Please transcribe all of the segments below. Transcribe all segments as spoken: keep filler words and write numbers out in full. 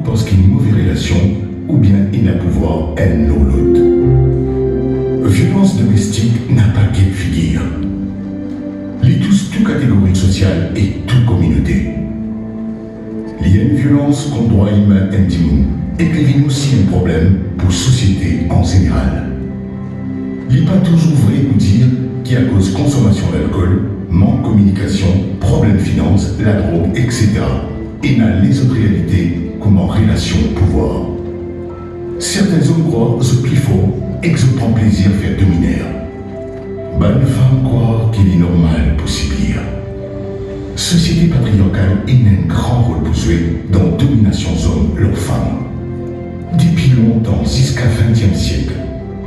parski move relasion oubien ena pouvwar enn lor lot. Violans domestik napa get figir. Li tous tou kategori sosial e tou kominote. Li enn violans kont drwa imin enn dimoun ek li vinn osi enn problem pou sosiete an zeneral. Li pa touzour vre pou dir ki akoz konsomasion lalkol, mank kominikasion, problem finans, ladrog, etsetera, ena lezot realite kouma relasion pouvwar. Sertin zom krwar zot pli for ek zot pran plezir fer dominer. Bann fam krwar ki li normal pou sibir. Sosiete patriarkal ena enn gran rol pou zwe dan dominasion zom lor fam. Depi lontan ziska vintiem siek,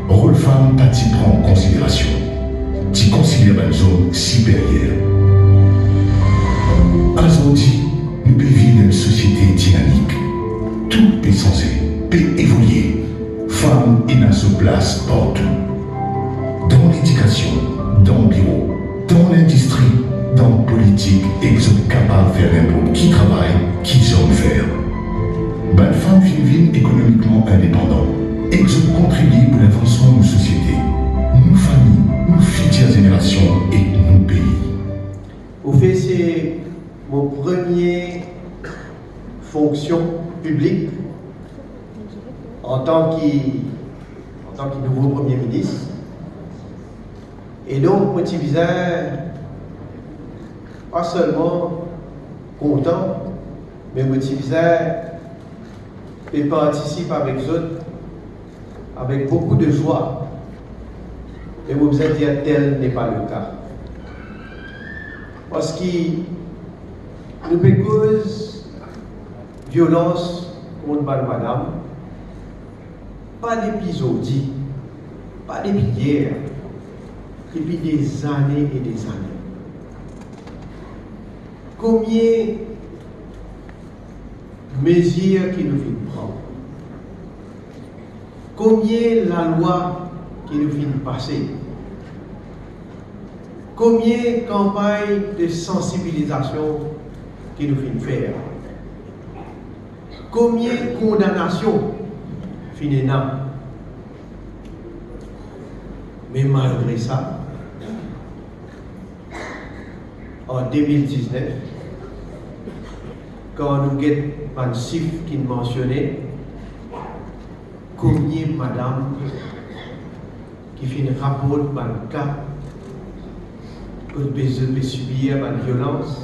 rol fam pa ti pran konsiderasion, ti konsider bann zom siperyer. Azordi, nou pe viv dan enn sosiete dinamik. Tou pe sanze, pe evolie. Fam ena so plas partou. Dan ledikasion, dan biro, dan lindistri, dan politik, ek zot kapav fer ninport ki travay ki zom fer. Bann fam finn vinn ekonomikman indepandan ek zot kontribie pou lavansman nou sosiete, nou fami, nou fitir zenerasion ek nou pei. Ofer se mo premie fonksion piblik antan ki, antan ki nouvo Premie Minis. E donk, mo ti bizin pa selman kontan, me mo ti bizin pe partisip avek zot avek boukou de zwa. E mo bizin dir, tel n'est pas le cas. Parski nou pe koz violans kont bann madam, pa depi zordi, pa depi yer, depi dezane e dezane. Komie mezir ki nou finn pran, komie lalwa ki nou finn pase, komie kanpagn de sansibilizasion ki nou finn fer, komie kondanasion finn ena. Me malgre sa, an de mil diznef, kan nou get bann sif ki mansione, komie madam ki finn raport bann ka kot be, zot pe sibir bann violans,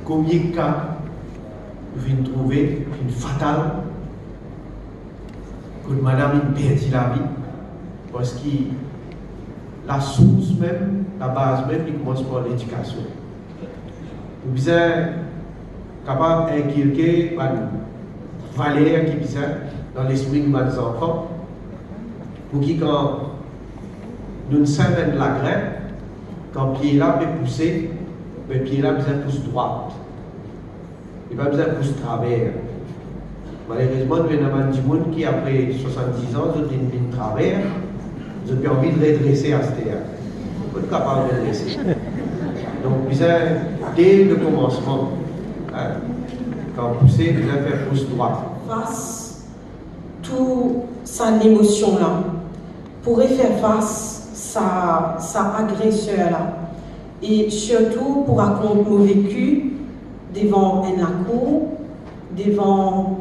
komie ka nou finn trouve finn fatal, kot madam inn perdi lavi, parski lasours mem, labaz mem, li koumans par ledikasion. Nou bizin kapav inkilke bann valer ki bizin dan lespri nou bann zanfan, pou ki kan nou sem enn lagrin, kan pie la pe pouse, be pie la bizin pous drwat. Li pa bizin pous traver. Malerezman, nou ena bann dimoun ki apre swasann-diz an, zot vinn, vinn traver, zot pe anvi redrese aster. Kot kapav redrese? Donk, bizin, de le komansman, hein, kan pouse, bizin fer pous drwat. Fas tou sa lemosion la, pou refer fas sa, sa agreser la, e sirtou pou rakont mo veki devan enn lakour, devan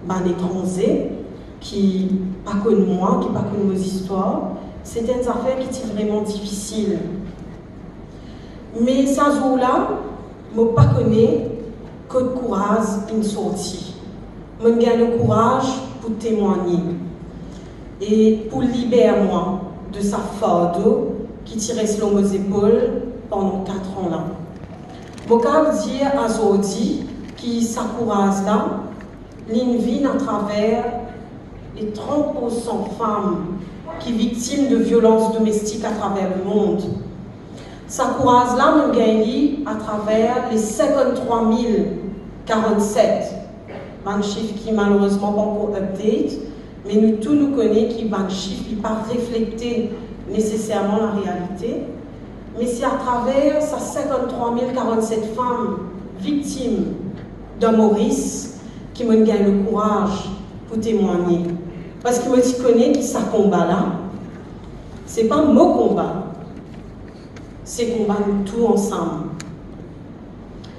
bann etranze ki pa konn mwa, ki pa konn mo zistwar, se ti enn zafer ki ti vreman difisil. Me sa zour la, mo pa kone kot kouraz inn sorti. Mo'nn gagn lekouraz pou temwagne e pou liber mwa de sa fardo ki ti res lor mo zepol pandan kat an la. Mo kapav dir azordi ki sa kouraz la, li'nn vinn atraver le trant poursan fam ki viktim de violans domestik atraver lemond. Sa kouraz la, mo'nn gagn li atraver le sinkant-trwa mil karant-set. Bann sif ki malerezman pa ankor update, me nou tou nou kone ki bann sif li pa reflekte neseserman larealite. Me se atraver sa sinkant-trwa mil karant-set fam viktim dan Moris ki mo'nn gagn lekouraz pou temwagne, parski mo ti kone ki sa konba la, se pa mo konba, se konba nou tou ansam.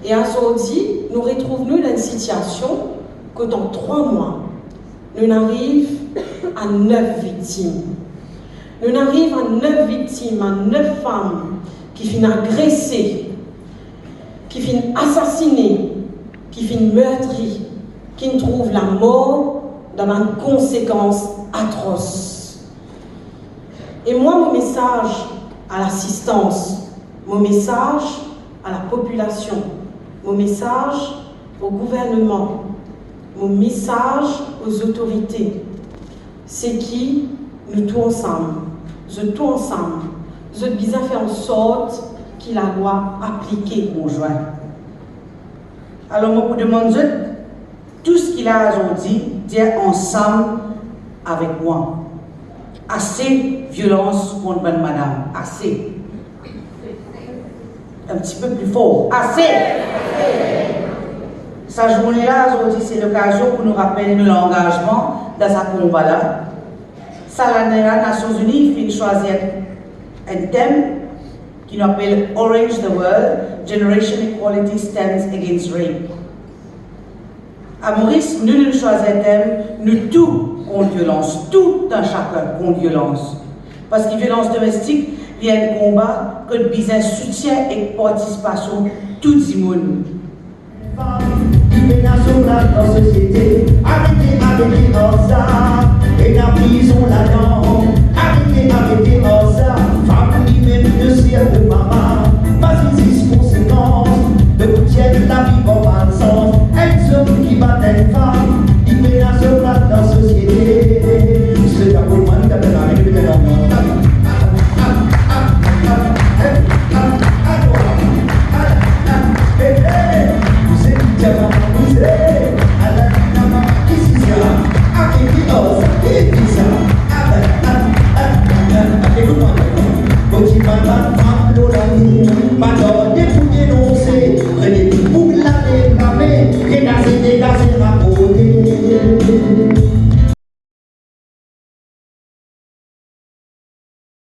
E azordi, nou retrouv nou dan enn sitiasion kot an trwa mwa, nou ariv a nef viktim. Nou ariv a nef viktim, a nef fam ki finn agrese, ki finn asasine, ki finn mertri, ki'nn trouv lamor dan bann konsekans atros. E mwa, mo mesaz a lasistans, mo mesaz a lapopilasion, mo mesaz o gouverneman, mo mesaz o zotorite, se ki nou tou ansam, zot tou ansam, zot bizin fer ansort ki lalwa aplike. Konzwin. Alor, mo pou demann zot, tou seki la azordi, dir ansam avek mwa: ase violans kont bann madam, ase. Enn tipe pli for, ase. Sa zourne la azordi, se lokazion pou nou rapel nou langazman dan sa konba la. Sa lane la, Nasion Zini finn swazir enn tem ki nou apel Orange the World, Generation Equality Stands Against Rape. A Moris, nou, nou swazir tem, nou tou kont violans, tou dan sakenn kont violans. Parski violans domestik, li enn konba kot bizin soutien ek partisipasion tou dimoun. Fam, limit nasional dan sosiete, abite, abite ansam.